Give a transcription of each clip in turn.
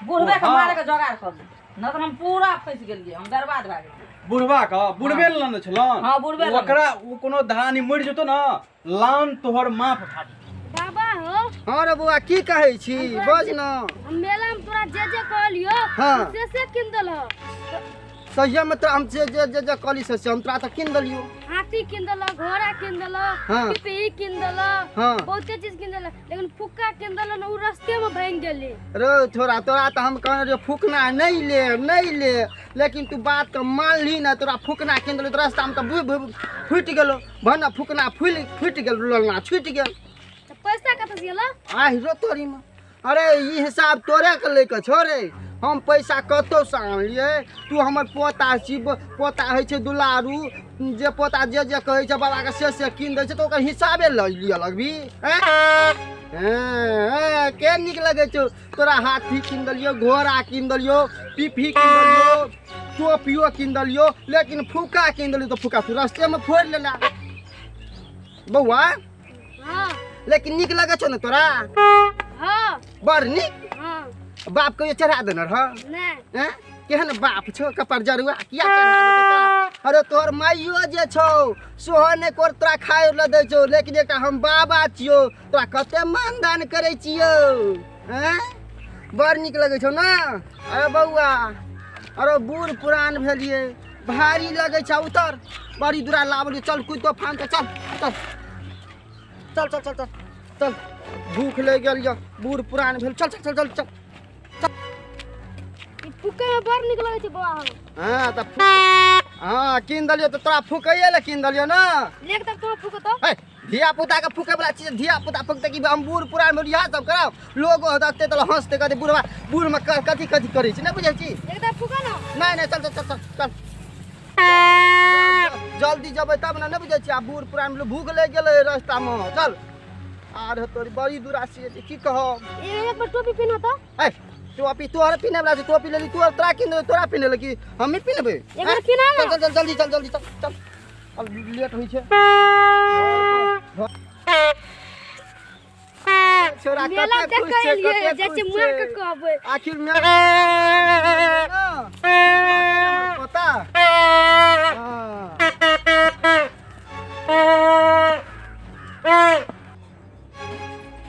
बुढ़बे के मारे के जोगाड़ करू, न तऽ हम पूरा फँसि गेलियै, हम बर्बाद भए गेलियै। बुढ़बा के बुढ़बे लान छलन। हां बुढ़बे। ओकरा ओ कोनो धानी मरि जेतो ना, लान तोहर माफ भा जेतो। बाबा हो। हां रे बौआ की कहै छी बज न। हम मेला में तोरा जे जे कहलियो से से किन देलह। सहिए में तोरा हम जे जे जे जे कहली से हम तोरा तऽ किन देलियो। हाथी किन देलह, घोड़ा किन देलह, पिपही किन देलह, बहुते चीज किन देलह, लेकिन फुक्का किन देलह न उ रास्ते में भागि गेली। रे थोड़ा तोरा तऽ हम कहने रहियो फुकना नहीं ले नहीं ले, लेकिन तू बात के मानली ना, तोरा फुकना किन देलियो तऽ रास्ता में तऽ फूटि गेलो, भन फुकना फूटि गेल, ललना छूटि गेल। तऽ पैसा कतऽ से गेलो? आहि रो तोरी में। अरे ई हिसाब तोरे के लैके छौ रे, हम पैसा कतौ से आनलियै? तू हमर पोता छी, पोता होइ छै दुलारू, जे पोता जे जे कहै छै बाबा के से से कीन दै छै, तऽ ओकर हिसाबे लऽ लिअ लगबी। के नीक लगै छौ? तोरा हाथी कीन देलियौ, घोड़ा कीन देलियौ, पिपही कीन देलियौ, टोपियो कीन देलियौ, लेकिन फूका कीन देलियौ तऽ फूका तू रस्तेमे फोड़ि लेला बौआ। लेकिन नीक लगै छौ ने तोरा? बड़ नीक। बाप के चढ़ा देने रह? नहीं। केहन बाप छौ कपर जरुआ, किया चढ़ा देतौ तोरा? अरे तोहर माइयो जे छौ सोहो नहि कर तोरा खाय लए दै छौ, लेकिन एकटा हम बाबा छियौ, तोरा कते मानदान करै छियौ। बड़ नीक लगै छौ ने? अरे बौआ, अरे बूढ़ पुरान भेलियै, भारी लगै छै, उतर बड़ी दूरा लाबलियै, चल कुदो फान के, चल चल चल चल चल चल चल, भूख लागि गेल यऽ, बूढ़ पुरान भेल, चल चल चल चल चल। फुकै में बड़ नीक लगै छै बौआ। हां तऽ हां कीन देलियौ तऽ तोरा फुकैये लए कीन देलियौ ना। लेक तक तोरा फुकतौ? हे धिया पुता के फुकै वाला चीज, धिया पुता फुकतै कि हम बूढ़ पुरान भेल इएह सब कराउ? लोग देखतै तऽ हँसतै, कहतै बुढ़वा बूढ़ में कथी कथी करै छै, नहि बुझै छी? एक तऽ फुका ना। नहीं नहीं चल चल चल चल चल जल्दी जेबै तब ने, नहि बुझै छी? आ बूढ़ पुरान भेल, भूख लागि गेलै रास्तामे, चल। आर तोरी बड़ी दूरा से की कहब। एक बार टोपी पिन्ह तऽ। ए टोपी तोहर पिन्हे वाला छै, टोपी लेली तोहर, तोरा किन देबै, तोरा पिन्हे लए कि हमही पिन्हबै? एक बार पिन्हा ना। चल चल जल्दी चल जल्दी चल चल, अब लेट होइ छै। छोरा मेला कते देख खुश के छै, एलियै, कते जाइ छियै खुश मार के छै। कहबै। आखिर में पता।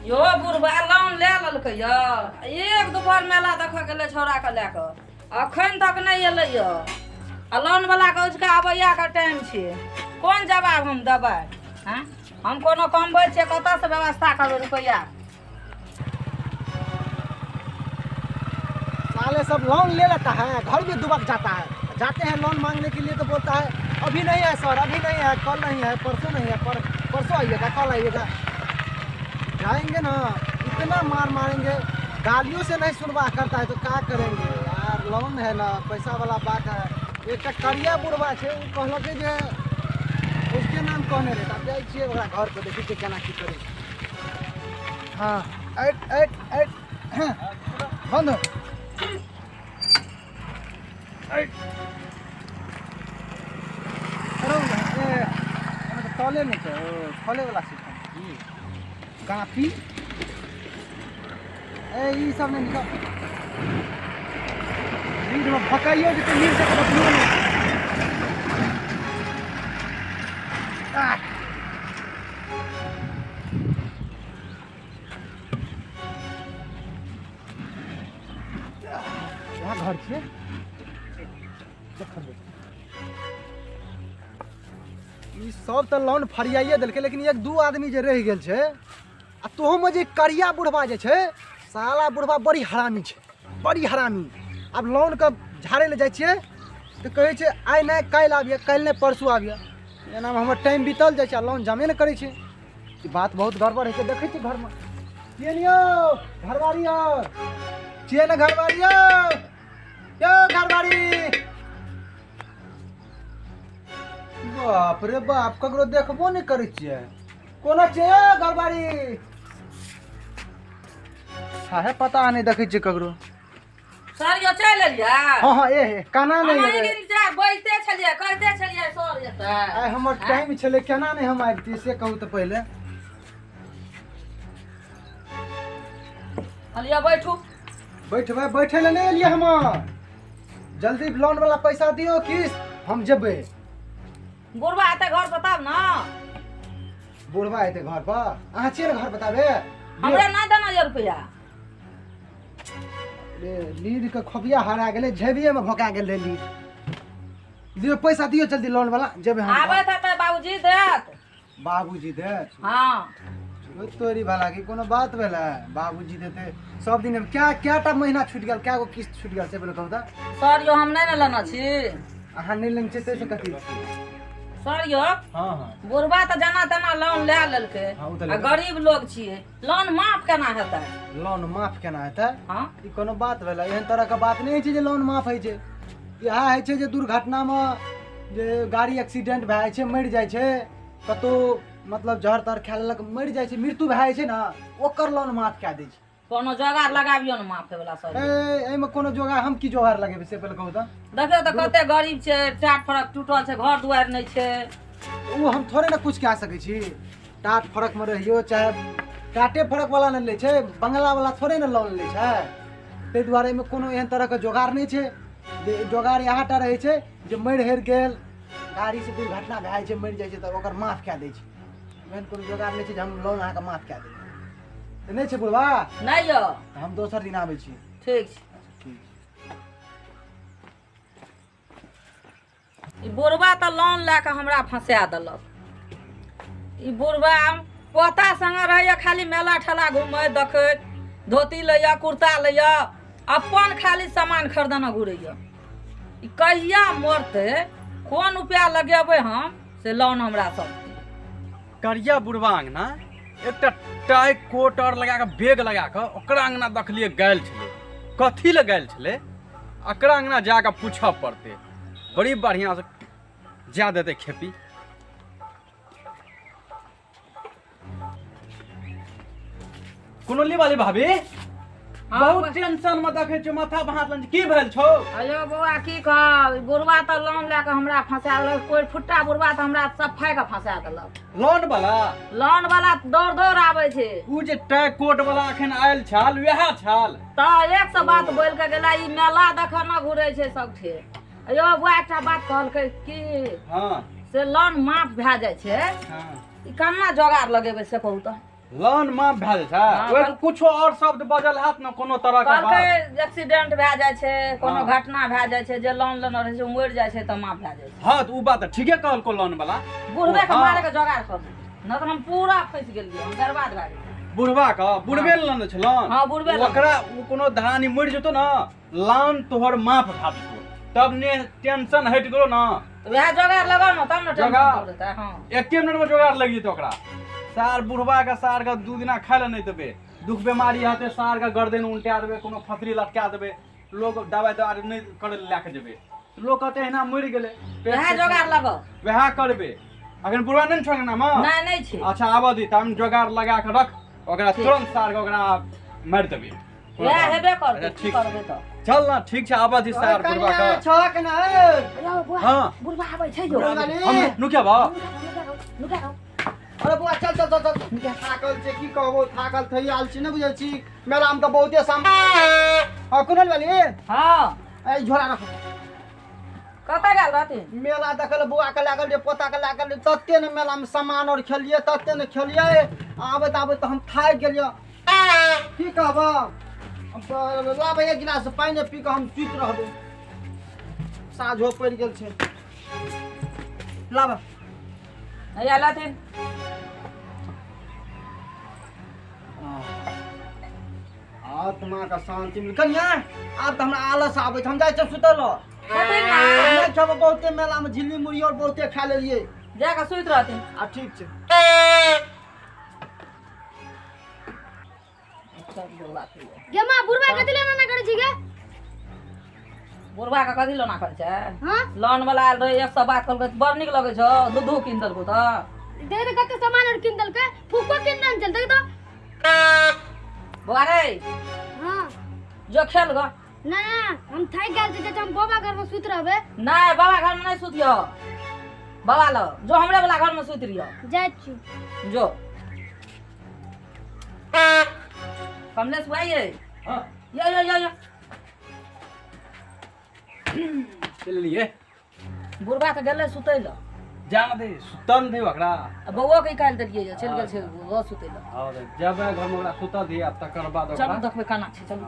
यो बुढ़बा लोन ले लेलकै यऽ, एक दुपहर मेला देखऽ गेलै छौड़ा के लए कऽ, अखन तक नहि एलै यऽ। आ लोन वाला के अजुका आबैया के टाइम छै, कोन जवाब हम देबै? हँ हम कोनो कमबै छियै, कतऽसँ व्यवस्था करबै रुपैआ? साले सब लोन ले लेता है, घर भी दुबक जाता है। जाते हैं लोन मांगने के लिए तो बोलता है अभी नहीं है सर, अभी नहीं है, कल नहीं है, परसों नहीं है, परसों आइएगा, कल आइएगा। जाएंगे ना इतना मार मारेंगे, गालियों से नहीं सुनवा करता है तो क्या करेंगे यार। लोन है ना, पैसा वाला बात है। एक करिया बुढ़वा है, वो कहलकै जे उसके नाम कहने रहे, तब जाइ छियै ओकरा घर पर, देखै छियै केना की करै। हाँ एट एट एट बंद हो। अरे तले नहीं छै, खोले वाला सिस्टम कापी ए ई सब नहीं निकल। नींद में भकाइयो जेतै, नींद से बचलो नहीं। यहाँ घर छै देखबै। ई सब तऽ लोन फरियाइए देलकै, लेकिन एक दू आदमी जे रहि गेल छै, आ तोहूमे जे करिया बुढ़वा जे छै, साला बुढ़वा बड़ी हरामी छै, बड़ी हरामी। आब लोनके झाड़ै लए जाइ छियै तऽ कहै छै आइ नहि काल्हि आबियै, काल्हि नहि परसू आबियै। एनामे हमर टाइम बीतल जाइ छै आ लोन जमे नहि करै छै। ई बात बहुत गड़बड़ होइ छै। देखै छियै घरमे छियै ने यौ घरवारी, यौ छियै ने घरवारी, यौ यौ घरवारी। बाप रे बाप, ककरो देखबो नहि करै छियै। कोना छियै यौ घरवारी? साहे पता नहि, देखै छियै ककरो। सर यो चलि एलियै? हाँ हाँ ए केना नहि हम एबै? इंतजार बैठते छलियै, कहिते छलियै सर एतै। आइ हमर टाइम छलै, केना नहि हम आबितियै से कहू तऽ पहिले। कहलियै बैठू। बैठबै बैठे ले नहीं एलियै हम। जल्दी लोन वाला पैसा दियो किस्त, हम जेबै। बुढ़वा एतै घर पर तब ना। बुढ़वा एतै घर पर? अहाँ छियै ने घर बताबे? हमरा नहि देना ये रुपया। लीड के खोपिया हरा गेलै, झेबिये में भोका गेल रहै लीड। दियो पैसा दियो जल्दी लोन वाला, जेबै हम। आबैत हेतै बाबूजी देत। बाबूजी देत? हाँ। तोरी भला की कोनो बात भेलै? बाबूजी देते सब दिन। क्या क्या टा महीना छूट गेल, क्या गो किस्त छूट गेल से बोलो कहू त। सर यो हम नहीं ने लेना छी। अहाँ नहीं लेने छी तैसे कथी? सर यो हाँ हाँ बुढ़वा त जना तना लोन ले लेलकै। आ गरीब लोग छियै, लोन माफ केना हेतै? लोन माफ केना हेतै? हाँ ई कोनो बात भेलै? एहन तरह के बात नहीं छै जे लोन माफ होइ छै। इएह होइ छै जे दुर्घटना में जे गाड़ी एक्सीडेंट भए जाइ छै, मरि जाइ छै, कतौ मतलब जहर तहर खा लेलक मरि जाइ छै, मृत्यु भए जाइ छै ने, ओकर लोन माफ कए दै छै। कोनो जोगार लगाबियौ ने माफ वाला सर। ए एहिमे कोनो जोगार, हम की जोगार लगेबै से पहिले कहू त। देखियौ त कते गरीब छै, टाट फरक टूटल छै, घर दुआरि नहि छै। ओ हम थोड़े ने कुछ कए सकै छी। टाट फरक में रहियो चाहे टाटे फरक वाला नहि लै छै, बंगला वाला थोड़े ने लोन लै छै। ताहि दुआरे एहिमे कोनो एहन तरहके जोगार नहि छै। जे जोगार इएह टा रहै छै जे मरि हरि गेल, गाड़ी से दुर्घटना भए जाइ छै, मरि जाइ छै, तऽ ओकर माफ कए दै छै। एहन कोनो जोगार नहि छै जे हम लोन अहाँके माफ कए देबै। नहि छै बुढ़वा? नहि यौ, हम दोसर दिन आबै छी। ठीक छै। ठीक। ई बुढ़वा तऽ लोन लए कऽ हमरा फंसा देलक। ई बुढ़वा पोता संगे रहैया, खाली मेला ठेला घुमैत देखैत, धोती लैया, कुर्ता लैया, अपन खाली सामान खरीदने घुरैया। ई कहिया मरतै, कोन उपाय लगेबै हम से लोन हमरा सब। करिया बुढ़वा अंगना एकटा टाई कोट और लगा के बैग लगा के ओकरा अंगना देखलिए गेल छलै। कथी लए गेल छलै? एकरा अंगना जाके पूछऽ पड़तै। बड़ी बढ़िया से जा देतै खेपी। कुनोली वाली भाभी बहुत टेंशन में देखै छियौ, माथा पर हाथ लगने की भेल छौ? अयो बौआ की कहब, बुढ़वा तऽ लोन लए कऽ हमरा फंसा देलक। कोइ फुट्टा बुढ़वा तऽ हमरा सफाइ के फंसा देलक। लोन वाला? लोन वाला दौड़ दौड़ आबै छै। उ जे टाई कोट वाला अखन आयल छल वएह छल। तऽ एक सौ बात बोल के गेला, ई मेला देखऽ न घुरै छै सबठे। अयो बौआ एकटा बात कहलकै कि हाँ से लोन माफ भए जाइ छै। हाँ ई केना जोगाड़ लगेबै से कहू तऽ? लोन माफ भए जाइ छै? ओहि कुछो और शब्द बजल हैत ने कोनो तरह के बात? कहलकै एक्सीडेंट भए जाइ छै, कोनो घटना भए जाइ छै, जे लोन लेने रहै छै ओ मरि जाइ छै तऽ माफ भए जाइ छै। हाँ तऽ उ बात ठीके कहलको लोन वाला। बुढ़बे के मारे के जोगाड़ करू, नहि तऽ हम पूरा फँसि गेलियै, हम बर्बाद भए गेलियै। बुढ़वा के? बुढ़बे लेने छै लोन? हाँ बुढ़बे। ओकरा उ कोनो धानी मरि जेतौ ने, लोन तोहर माफ भए जेतौ, तब ने टेंशन हटि गेलो ना। वएह जोगाड़ लगाउ ने तब ने टेंशन दूर हेतै। हाँ एके मिनट में जोगाड़ लागि जेतौ ओकरा। सार बुढ़वा के सार के 2 दिना खाय लए नहि देबै, दुख बीमारी हेतै, सार के गर्दन उल्टा देबै, कोनो फसरी लटका देबै, लोग दवाइ दवाइ नहि करै लए कऽ जेबै, लोग कहतै एहिना मरि गेलै। वएह जोगाड़ लगाउ, वएह करबै। अखन बुढ़वा नहि छौ अंगना मे? नहि नहि छै। अच्छा आबऽ दी, तब जोगाड़ लगा कऽ रख ओकरा, तुरंत सार के ओकरा मारि देबै। वएह हेबे करतै, की करबै तऽ? चल ना ठीक छै, आबऽ दी सार बुढ़वा के। छक ना हां बुढ़वा आबै छै यो। हम नुकिया बा, नुकिया रहो। अरे बुआ चल चल चल चल, थाकल छै की कहबो, थाकल थैयाल छी ने बुझै छी। मेला में तऽ बहुते सामान। हां कुनल वाली हां ए झोरा रख। कतऽ गेल रहथिन? मेला देखल बुआ के लागल रे, पोता के लागल रे, तते ने मेला में सामान और खेलिए, तते ने खेलिए, आबैत आबैत हम थाकि गेलियै। की कहब, लाबै एक गिलास पानि पी कऽ हम सुति रहबै, साँझो पड़ि गेल छै। लाब हैया लथिन। आत्मा के शांति मिल। कनिया आब तऽ हमरा आलस आबै छै, हम जाइ छियै सुतै लए। नहि खेबै, बहुते मेला में झिल्ली मुरही और बहुते खा लेलियै। जा कऽ सुति रहथिन। आ ठीक छै। गे माँ बुढ़वा कथी लेना ना करै छी गे? बुढ़वा के कथी लोना करै छै? हाँ लोन वाला आयल रहै, 100 बात कहलकै, बड़ नीक लगै छौ, दूधो कीन देलकौ तऽ। देख तऽ कते सामान और कीन देलकै, फूको कीन देने चल देख तऽ। बौआ रे हाँ जो खेल ग। ना हम थाकि गेल छी, हम बाबा घर में सुति रहबै। नहीं बाबा घर में नहीं सुतियो, बाबा लो जो हमरे वाला घर में सुति रहियो। जाइ छी जो। कमलेश भाई ये हाँ या या या या चलिए बुढ़बा के गेलै सुतै लए। जा दे सुतल दे ओकरा। आ बौआ के निकालि देलियै, चलि गेल छै बौआ सुतै लए। हां जब घर में ओकरा सुतल दे आ तकर बाद ओकरा चलू देखबै केना छै। चलू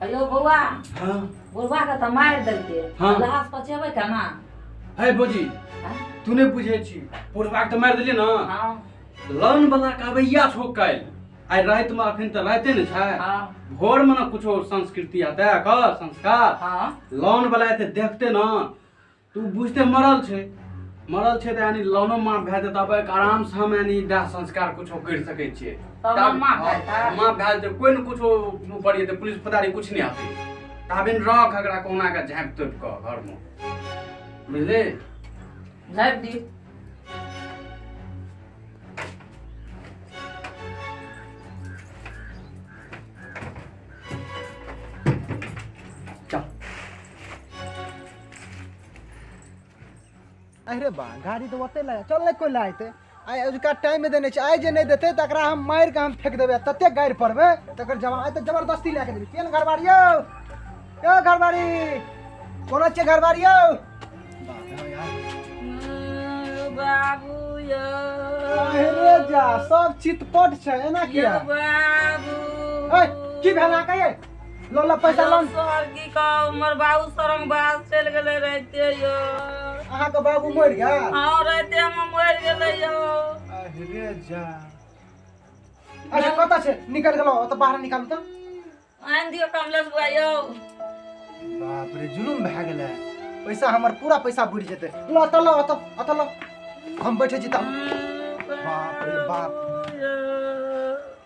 अयो बौआ, हाँ बुढ़बा के तऽ मारि देलकै, हाँ। लहास पचेबै केना? हे भौजी तू नहि बुझै छी, बुढ़बा के तऽ मारि देलियै ने। हाँ लोन वाला के अबैया छौ काल्हि, आइ राति में अखन तऽ राते ने छै, हाँ भोर में ने कुछो संस्कृति हेतै एकर संस्कार। हाँ लोन वाला एते देखते न तू बुझते मरल छै, मरल छै तऽ यानी लोनो माफ भए जेतै, तब एक आराम से हम यानी दाह संस्कार कुछो करि सकै छियै। तब लोन माफ भए जेतै? माफ भए जेतै, कोइ ने कुछो ऊपर जेतै, पुलिस पदारी कुछ नहि आते। ताबे रख एकरा कहुना के झाँपि तोपि कऽ घर में, बुझली? झाँपि दी। चल अरे बा गाड़ी तो ओते लगा चल, नहीं कोई लाते आइ अजुका टाइम में देने छै, आइ जे नहीं देते तकरा हम मारि के हम फेंक देबै, तते गारि पड़बै तकर जवाब आइ तऽ जबरदस्ती लए के देबै। केहन घरबारी यौ, यौ घरबारी कोना छै घरबारी यौ? बाप रे यार बाबू यौ, अरे जा सब चितपट छै एना किया बाबू? ए की भेल अहाँके ये? लो लो पैसा लोन। सर की कहू, हमर बाबू सरंगबाज चलि गेलै राइते यौ। अहाँके बाबू मरि गेल? हाँ राइते मे मरि गेलै यौ। अरे जा अच्छा कतऽ छै? निकलि गेलौ ओतऽ बाहर निकालू तऽ। आनि दियौ कमलेश बुआ यौ। बाप रे जुलुम भए गेलै, पैसा हमर पूरा पैसा बुड़ि जेतै। ल तऽ ल ओतऽ ओतऽ ल, हम बैठे छी तऽ। बाप रे बाप,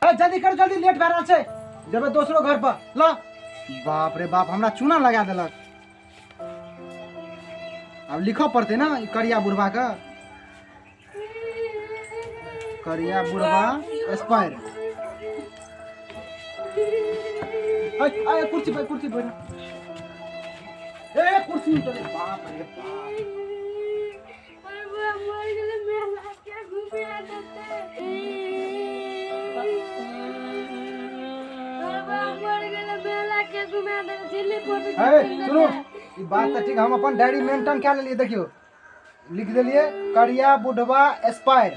ए जल्दी कर जल्दी, लेट भए रहल छै, जेबै दोसरो घर पर। ल बाप रे बाप हमरा चूना लगा देलक, आब लिखऽ पड़तै ने ई करिया बुढ़बा के। करिया बुढ़बा एक्सपायर। अय कुर्सी पर, कुर्सी पर, ए कुर्सी उतरे। बाप रे बाप, अरे बुआ मर गेलै, मेला के घूमे आ देतै। अरे बुआ मर गेलै, मेला के घुमा देतै, झिल्ली फोटो। ए सुनू ई बात तऽ ठीक, हम अपन डायरी मेंटेन कए लेलियै, देखियौ लिख देलियै करिया बुढ़बा एक्सपायर,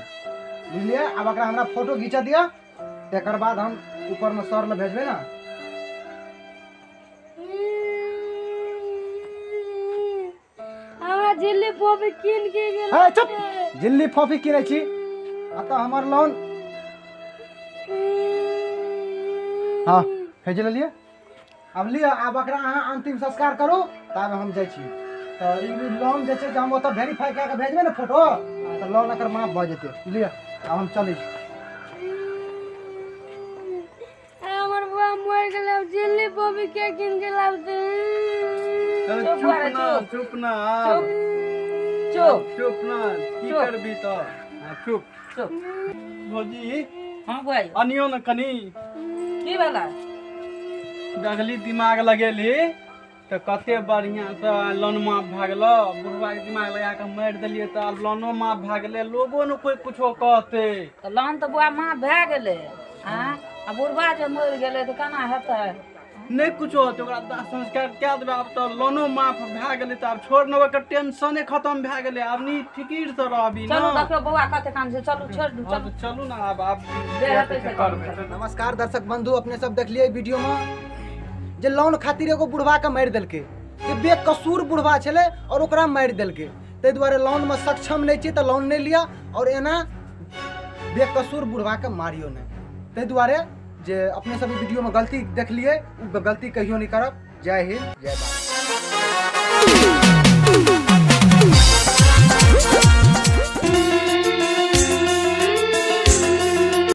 बुझलियै? आब एकरा हमरा फोटो घीचा दिअ, तकर बाद हम ऊपर में सर लए भेजबै ने। हमरा झिल्ली फोफी कीन के गेल। हे चुप, झिल्ली फोफी किनै छी आ तऽ हमर लोन। हाँ भेज लेलियै, आब लिअ, आब एकरा अहाँ अंतिम संस्कार करू तब हम जाइ छी। तऽ ई लोन जे छै हम ओतऽ वेरीफाई कए कऽ भेजबै ने फोटो, तऽ लोन एकर माफ भऽ जेतै। लिअ आब हम चलै छी। हमर बुआ मरि गेलै, आब झिल्ली फोफी के कीन के लाबतै? चुप ना, चुप ना, चुप चुप ना, की करबी तऽ? चुप चुप भौजी। हाँ बुआ अनियो ने कनी। की भेलै? देखली दिमाग लगेली तऽ कते बढ़िया से लोन माफ भए गेलो, बुढ़बा के दिमाग लगा के मारि देलियै तऽ आब लोनो माफ भए गेलै, लोगो ने कोइ कुछो कहतै। तऽ लोन तऽ बुआ माफ भए गेलै, आ बुढ़बा जे मरि गेलै तऽ केना हेतै? नहि कुछो होतै, ओकरा दाह संस्कार कए देबै। आब तऽ लोनो माफ भए गेलै तऽ आब छोड़ ने, ओकर टेंशने खतम भए गेलै, आब नी फिकिर से रहबी। चलू देखियौ बौआ कते काम छै, चलू छोड़ दू, चलू चलू ना आब आब। नमस्कार दर्शक बंधु, अपने सब देखलियै वीडियो में जे लोन खातिर एगो बुढ़बा के मारि देलकै, जे बेकसूर बुढ़बा छलै और ओकरा मारि देलकै। ताहि दुआरे लोन में सक्षम नहीं छी तऽ लोन नहीं लिअ और एना बेकसूर बुढ़बा के मारियो नहीं। ताहि दुआरे जे अपने सब वीडियो में गलती देखलिए, गलती कहियो नहीं करब। जय हिंद, जय भारत।